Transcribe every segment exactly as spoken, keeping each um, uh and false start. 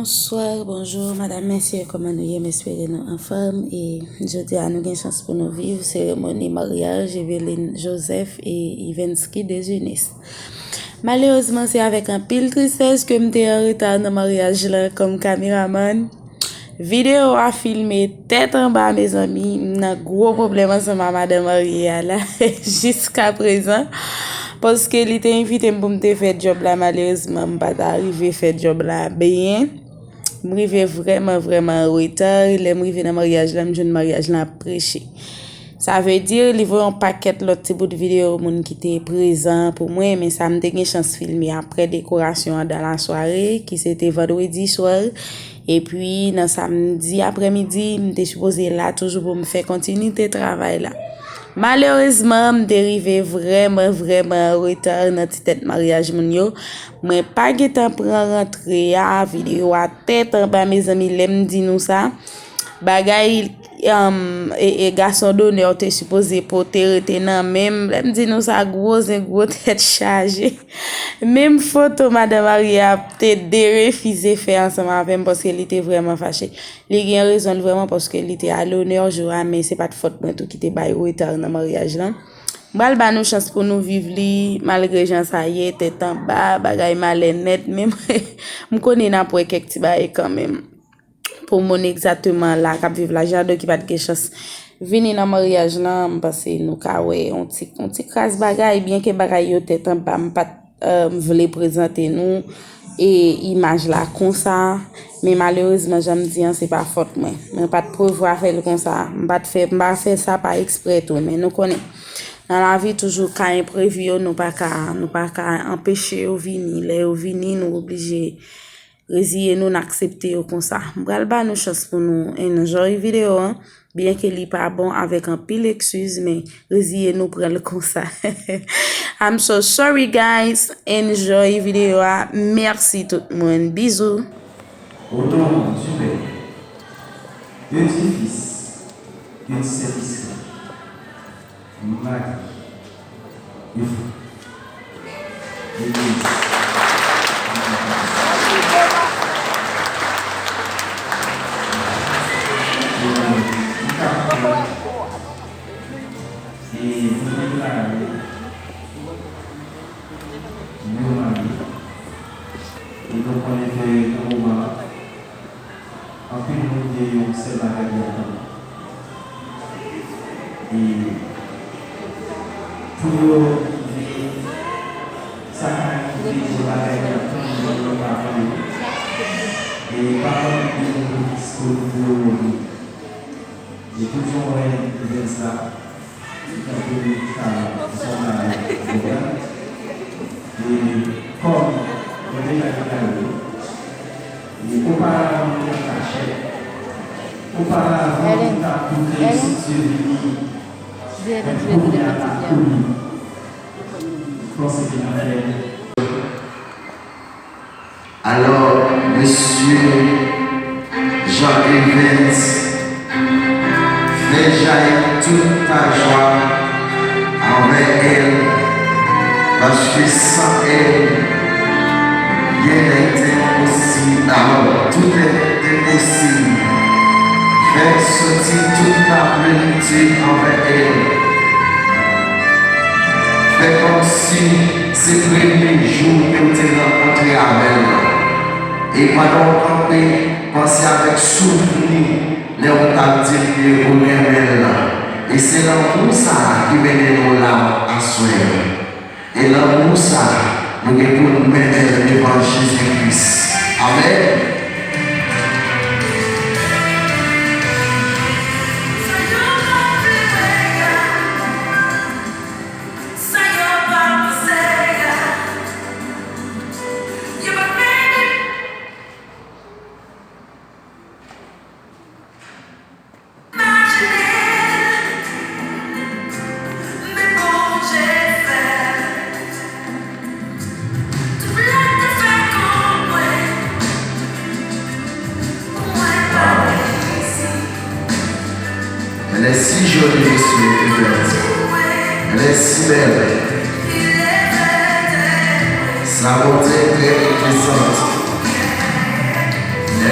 Bonswa, bonjou, madanm, mesye, kòman nou ye? M espere nou anfòm. E jodi a, nou gen chans pou nou viv seremoni maryaj Eveline Joseph e Ivensky Desunes. Malerezman, se avèk anpil tristès ke m te an reta nan maryaj la kòm kameramann. Videyo a filme tèt anba, mezanmi. M nan gwo pwoblèm ansanm a madan marye a la jiskaprezan. Paske li te envite m pou m te fè djòb la, malerezman, m pa ta rive fè djòb la byen. M rive vrèman, vrèman an reta. Lè m rive nan maryaj la, m jwenn maryaj la ap preche. Sa vle di, li voye yon pakèt lòt ti bout videyo moun ki te prezan pou mwen, men sa m te gen chans filme apre dekorasyon an dans la soirée, ki se te vandredi swa. Epi, nan samdi aprèmidi, m te sipoze la toujou pou m fè kontinite travay la. Malerezman, m te rive vrèman, vrèman an reta nan ti tèt maryaj moun yo. Mwen pa gentan pran rantre a, videyo a tèt anba, mezanmi, lè m di nou sa. Bagay, um, e, e gason donè te sipoze pote rete nan men m. Lè m di nou sa, gwo zen, gwo tèt chaje. Menm foto madan marye a te derefize fè ansanm avè m paske li te vrèman fache. Li gen rezon l vrèman paske li te a lonè jou a, men se pa t fòt mwen tou ki te bay reta nan maryaj lan. M pral ba nou chans pou nou viv li, malgre jan sa ye, tèt anba, bagay malè nèt, men m konnen n ap wè kèk ti bagay kanmenm. Pou moun egzakteman la k ap viv la, Jado ki pa t gen chans vini nan maryaj lan, m panse nou ka wè yon ti, yon ti kras bagay, byenke bagay yo tèt anba, m pa t, euh, vle prezante nou e imaj la konsa, men malerezman, jan m di an, se pa fòt mwen. Mwen pa t prevwa fè l konsa, m pa t fè, m pa fè sa pa eksprè tou, men nou konnen, nan lavi toujou ka enprevi yo, nou pa ka, nou pa ka anpeche yo vini. Lè yo vini, nou oblije reziye nou, n aksepte yo konsa. M pral ba nou chans pou nou enjoy videyo an, byenke li pa bon, avèk anpil eskiz, men reziye nou pran l konsa. I'm so sorry, guys. Enjoy videyo a. Mèsi tout moun. Bizou. Au nom du Père, et du Fils, et du Saint-Esprit. Mari. Legliz. E nou deklare nou marye. E nou konnen ke nan moman an, anpil moun gen yon sèl bagay ki ap tann. E pou yo rive, sa ka rive, yon bagay ki ap tann yo, yo pa vle. E pa anpil moun disponib pou yo vini. E tout jan w wè event sa, tankou sa, sa, e kòm mwen deja deklare, e oparavan mwen te an kachèt, oparavan mwen te ap koute Sitye vini, men kounye a la kounye, kòm se vin ap fè. Alò, mesye Jean Evans, fais jaillir toute ta joie envers elle, parce que sans elle, rien n'est impossible. Alors, tout est impossible. Fais sortir toute ta plénitude envers elle. Fè kòmsi se premye jou ke w te rankontre avè l lan. E pandan w kanpe, panse avèk souvni lè w t ap di l ke ou renmen l lan. E se lanmou sa a ki mennen nou la aswè a. E lanmou sa a, nou gen pou n mennen l devan Jezi Kris. Amèn. Elle est si jolie, monsieur Hubert. Elle est si belle. Sa Bondye kreye prezante.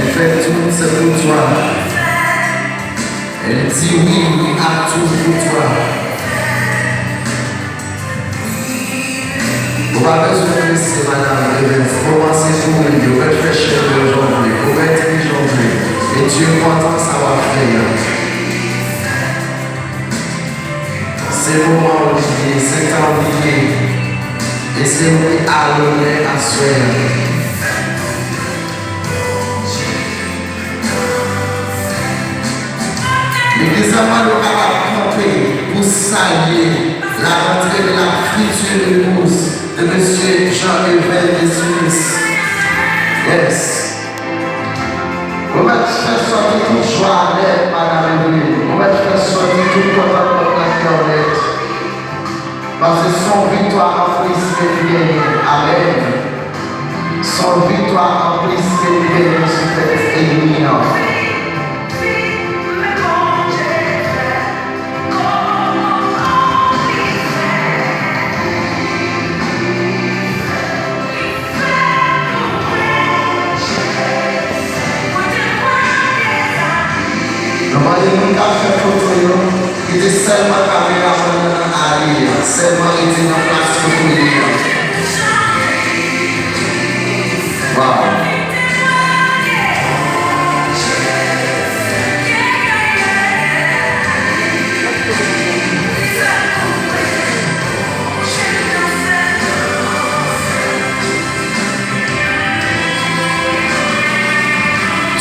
Fais tout, c'est pour toi. Elle dit oui à tout pour toi. Ou pa bezwen prese, madanm Evens. Kòmanse pou ou, ou mèt fè cheve w jan w vle, ou mèt ri jan w vle. E Dye kontan sa w ap fè a. Se moman w li ye, se tan w li ye. E se ou ki alonè aswè a. Legliz la mande w kapab kanpe pou salye la rantre de la future épouse de Mesye Jean Evel Desilis. Yes. Ou mèt fè sòti tout jwa nèt, madanm Evelyn. Ou mèt fè sòti tout kontantman nan kè w nèt. Paske se yon viktwa anplis ke li genyen. Amèn. Se yon viktwa anplis ke li genyen sou tèt ènmi an. Nou mande moun k ap fè foto yo, kite sèlman kameramann nan ale a, sèlman rete nan plas kote w ye a. Wow.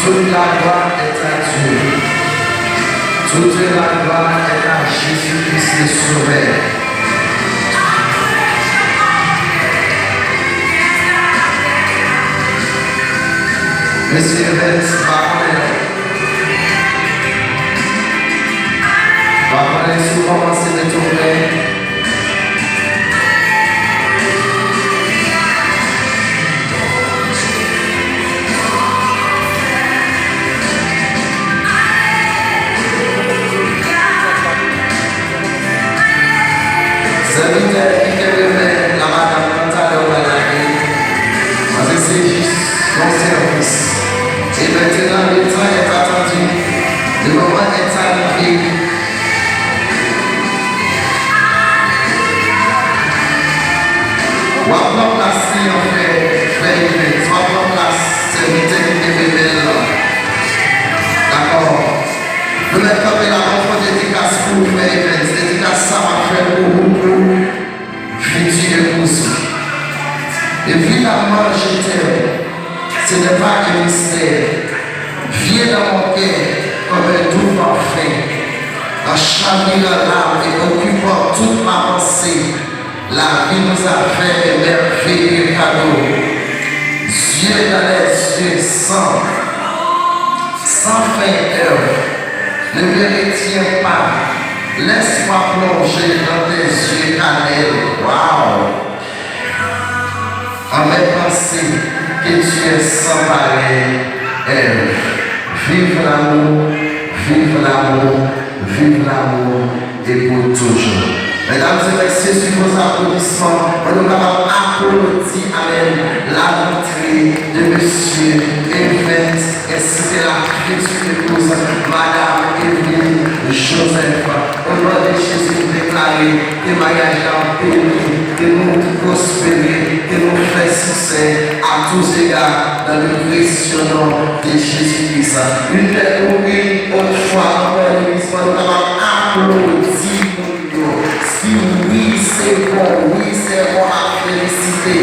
Toute la gloire est à Dieu. Toute la gloire est à Jésus-Christ le Sauveur. Mesye Evens, pa konnen. Pa konnen si w kòmanse mete w prè. Sèvitè ki kenbe men la madanm nan talè w pral lage, paske se jis yon sèvis. E mentnan, le tan est attendu, le moman est arrivé. W ap pran plas li an frè, frè Evens. W ap pran plas sèvitè ki kenbe men l lan. Dakò. Nou mèt kanpe la, ban fò dedikas pou ou, frè Evens. Dedikas sa m ap fè l pou ou, pou fiti epouz ou. Évidemment, je t'aime. Ce n'est pas un mystère. Viens dans mon cœur comme un doux parfum, en chavirant l'âme et occupant toute ma pensée. La vie nous a fait un merveilleux cadeau. Yeux dans les yeux, sang, sans fin œuvre. Ne me retiens pas. Laisse-moi plonger dans tes yeux cannelle. Wow! En mes pensées, que tu es sans pareille œuvre. Vive l'amour, vive l'amour, vive l'amour et pour toujours. Medam e mesye, sou vos aplodisman, pou nou kapab aplodi, amèn, la rantre de mesye Evens, ensi ke la fitir epouz, madam Evelyn Joseph. O non de Jezi, nou deklare ke maryaj la beni, ke nou pwospere, ke nou fè siksè à tous égards dans le précieux nom de Jésus-Christ. Une tête ou une autre fois encore, legliz, pou nou kapab aplodi moun yo. Si wi se bon, wi se bon, ap felisite.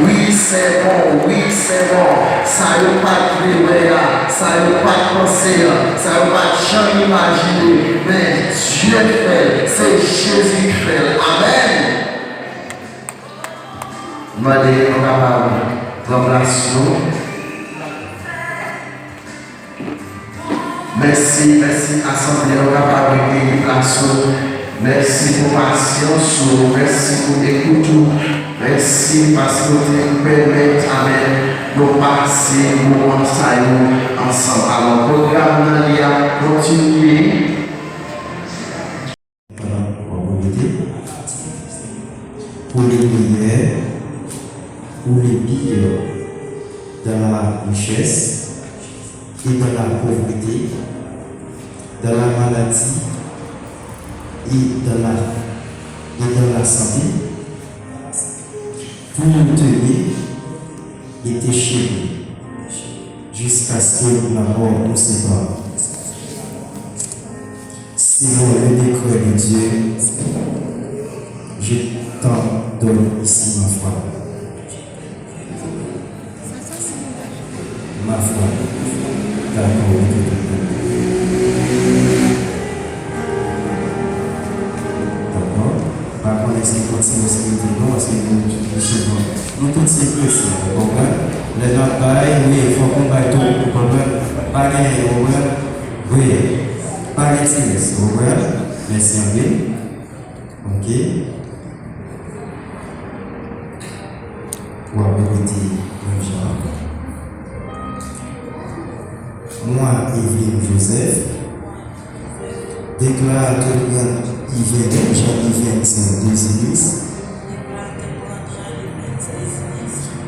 Wi se bon, wi se bon. Sa yo pa t vle wè a, sa yo pa t panse a, sa yo pa t janm imajine, men Dye fè l, se Jezi ki fè l. Amèn. Mande nou kapab pran plas nou. Mèsi, mèsi, asanble, nou kapab rekeyi plas nou. Mèsi pou pasyans ou, mèsi pou ekout ou, mèsi paske w te pèmèt, amèn, nou pase moman sa yo ansanm. Alò, pwogram nan li ap kontinye. Pendant qu'on peut répéter, pour les meilleurs ou les pires dans la richesse, et dans la pauvreté, dans la maladie et dans la, et dans la santé, pour t'aimer et te chérir, jusqu'à ce que la mort nous sépare. Selon le décret de Dieu, je t'ordonne ici ma foi. Ma foi. Dakò, wi, wi, wi. Dakò. Pa konnen si kontinye, si nou di non, paske nou, nou souvan, nou tout se kretyen, ou konprann? Lè n ap bay, wi, fòk nou bay tou, ou konprann? Pa gen, ou konprann? Wi. Pa gen ti rès, ou konprann? Mèsi anpil. Ok. W ap repete menm jan an. Moi, Eveline Joseph, déclare te prendre Yvène Jean Yvène Saint Désius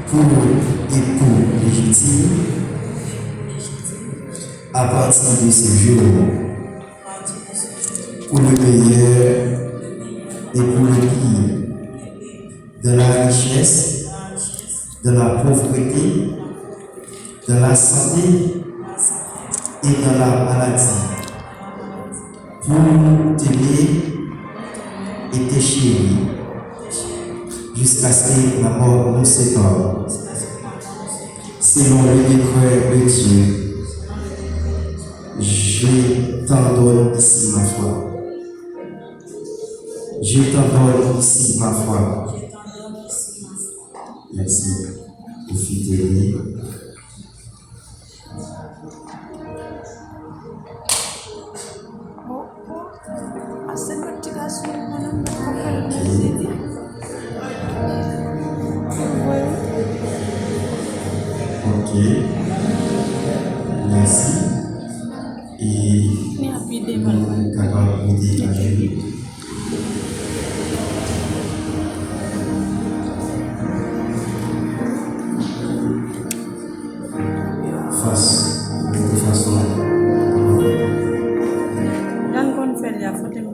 pour époux légitime à partir de ce jour, pour le meilleur et pour le pire, dans la richesse, dans la pauvreté, dans la santé et dans la maladie, pour t'aimer et te chérir, jusqu'à ce que la mort nous sépare. Selon le décret de Dieu, je t'ordonne ici ma foi. Je t'ordonne ici ma foi. Mèsi. Pwofite, wi. Ok. Mèsi. E nou kapab mete ajenou. Fas, mete fas nou. Jan n konn fè l, y a fote m.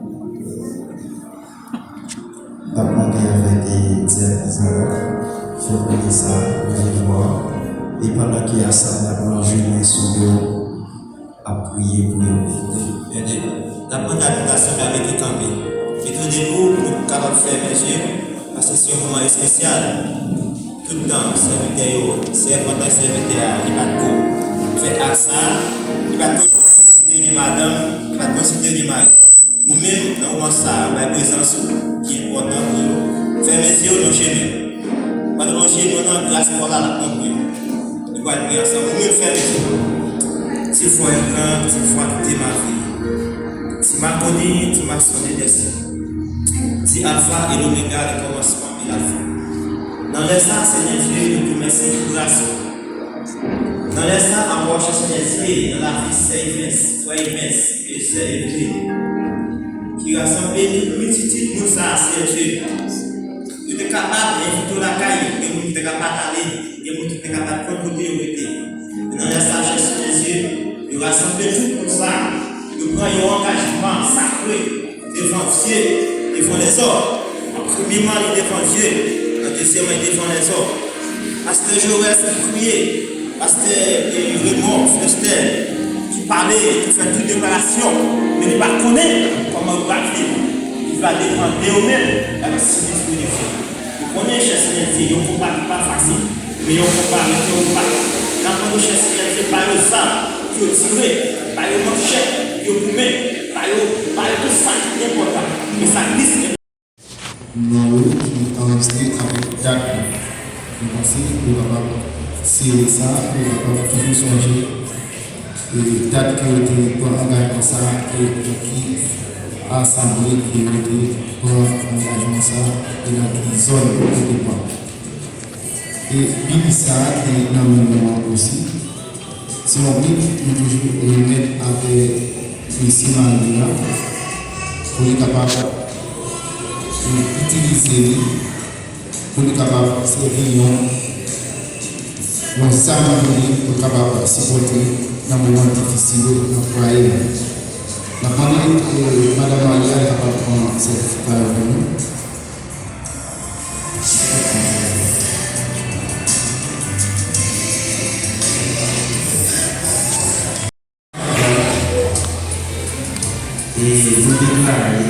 N ap mande avèk, e, dyakon Zara, fè premye sa, leve vwa, e pandan ke asanble ap lonje men sou yo, ap priye pou yo. N ap mande administrasyon la mete kanpe. Mete w debou pou nou kapab fèmen je, paske se yon moman espesyal. Tout tan, sèvitè yo, sèvant ak sèvitè a, li pa t ko fè ak sa, li pa t ko konsidere madanm, li pa t konsidere mari. Ou menm, nan moman sa a, bay prezans ou, ki enpòtan pou yo. Fèmen je w nan chemen. Pandan nou ajenou nan gras pa w la, l ap montre. Nou pral priye ansanm. Ou menm fèmen je w. Tu vois un grand, tu vois toute ma vie. Tu m'as connu, tu m'as sonné des cieux. Tu es Alpha et l'Oméga, le commencement et la fin. Nan lè sa, Senyè Dye, nou di w mèsi pou gras ou. Nan lè sa, an wachè Senyè Dye, nan lavi sè Evens, frè Evens, e sè Evlin, ki rasanble tout miltitid moun sa a, Senyè Dye. Yo te kapab envite w lakay yo, gen moun ki te ka pa t ale, gen moun ki te ka pa t konn kote yo rete. Men nan lè sa, Senyè Dye, yo rasanble tout moun sa a, yo pran yon angajman sakre devan Dye, devan lèzòm. An premyèman, li devan Dye, an dezyèmman, li devan lèzòm. Pastè Joès ki priye, pastè, e, Raymond Flester ki pale, ki fè tout deklarasyon, men li pa konnen kòman yo pral viv. Li va devan de yo menm, avèk si Lespri de Dye. Nou konnen, chè Senyè Dye, yon konba ki pa fasil, men yon konba, men yon konba. N ap mande w, chè Senyè Dye, ba yo zam pou yo tire, ba yo manchèt pou yo goumen, ba yo, ba yo tout sa ki enpòtan, men sa Kris Non yo ki anrejistre avèk dat yo. Nou panse yo kapab sere sa, yo kapab toujou sonje, e, dat ke yo te pran angajman sa, e nan ki asanble ke yo te pran angajman sa, e nan ki zòn yo te pran. E Bib sa a te nan men nou an osi. Se yon Bib nou toujou remèt avèk mesye mari a pou li kapab itilize li, pou li kapab sèvi yon Yon sa m vini pou l kapab sipòte nan moman difisil yo nan fwaye yo. N ap mande, eh, Madanm Maria kapab pran sètifika yo pou nou. E nou deklare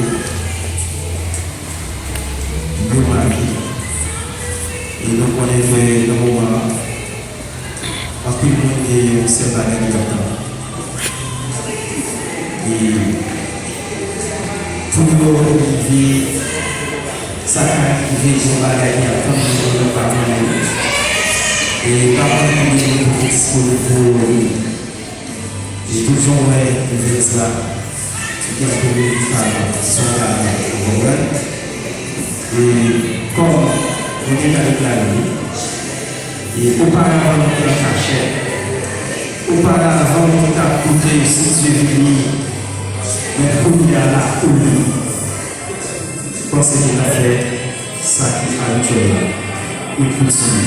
de mari. E nou konnen ke nan moman an, anpil moun gen yon sèl bagay ki ap tann. E pou yo rive, sa ka rive yon bagay ki ap tann yo, yo pa konnen. E pa konnen konbyen moun ki disponib pou yo vini. E tout jan w wè evèn sa, se te yon pwoblèm ki pa se yon bagay, ou konprann? E kòm mwen te ka deklare li, e oparavan nou te an kachèt, oparavan nou te ap koute si Dye vini, men kounye a la, ou li. Panse ki n ap fè sa ki abityèl la, yon kout sou li.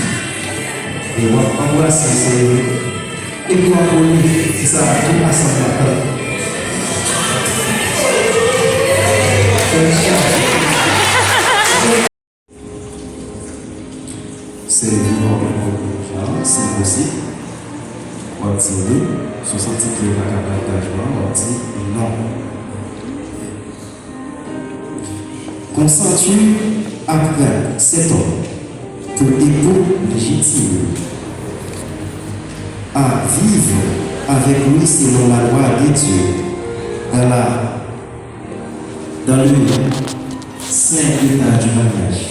E w ap anbrase sè yo, epi w ap rele, se sa tou asanm la tann. Sèvi w ap pran konfyans, si posib. W ap di wi. Si w santi ke w pa ka pran angajman, w ap di non. Consentis à prendre cet homme pour époux légitime, à vivre avec lui selon la loi de Dieu, dans la, dans le saint état du mariage.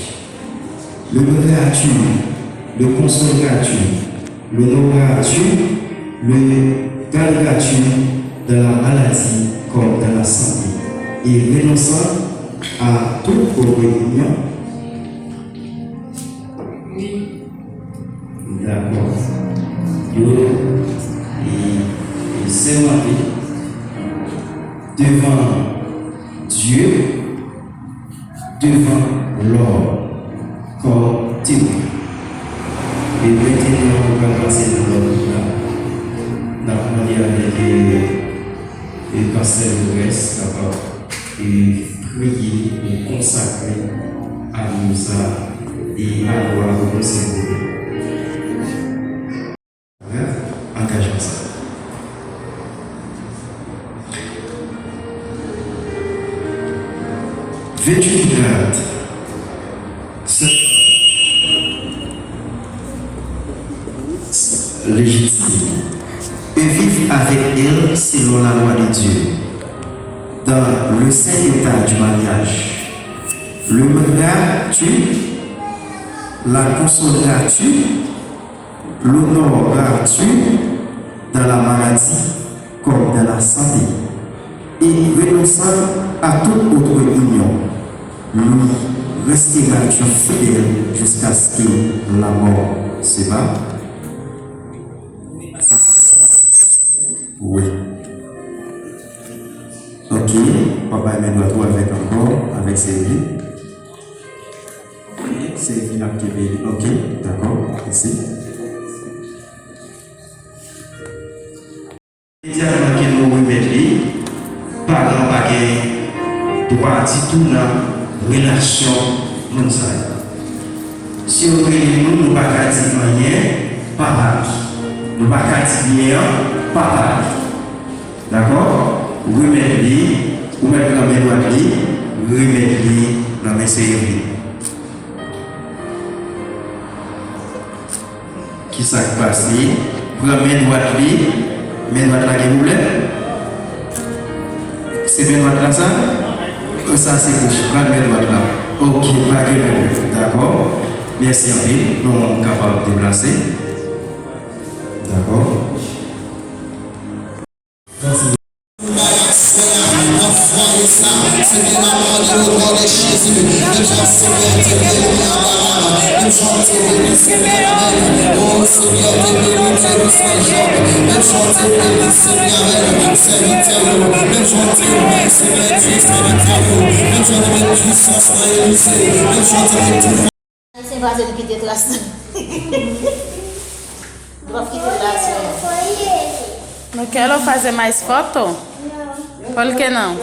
Le prieras-tu, le consoleras-tu, l'honoreras-tu, le garderas-tu dans la maladie comme dans la santé, et renonçant à toute autre union? Dakò. Yo, e, e sèmante devan Dye, devan lò kò temwen. E mentnan, nou pral pase nan lòt la. N ap mande avèk, e, e pastè Lorès kapab, e, priye e konsakre ane sa, e a lwa pou nou sèvi. Angajman sa. Vêtu de grâce, légitime, et vivre avec elle selon la loi de Dieu, dans le saint état du mariage. L'aimeras-tu, la consoleras-tu, l'honoreras-tu dans la maladie comme dans la santé, et renonçant à toute autre union, lui resteras-tu fidèle jusqu'à ce que la mort sépare? Wi. Ok, w ap bay men dwat ou avèk ankò, avèk sèvi. Sèvi n ap kenbe li. Ok, dakò, mèsi. Imedyatman ke nou remèt li, paran pa gen dwa ditou nan relasyon moun sa yo. Si yo rele nou, nou pa ka di anyen, papa. Nou pa ka di byen an, papa. Dakò? Remèt li, ou mèt pran men dwat li, remèt li nan men sèvi. Kisa k pase? Pran men dwat li. Men dwat la gen pwoblèm? Se men dwat la sa? Sa se goch. Pran men dwat la. Ok, pa gen pwoblèm. Dakò. Mèsi anpil. Nou kapab deplase. Dakò. Ayisyen kraze nou kite tras. No quiero fazer mais foto? Por qué não?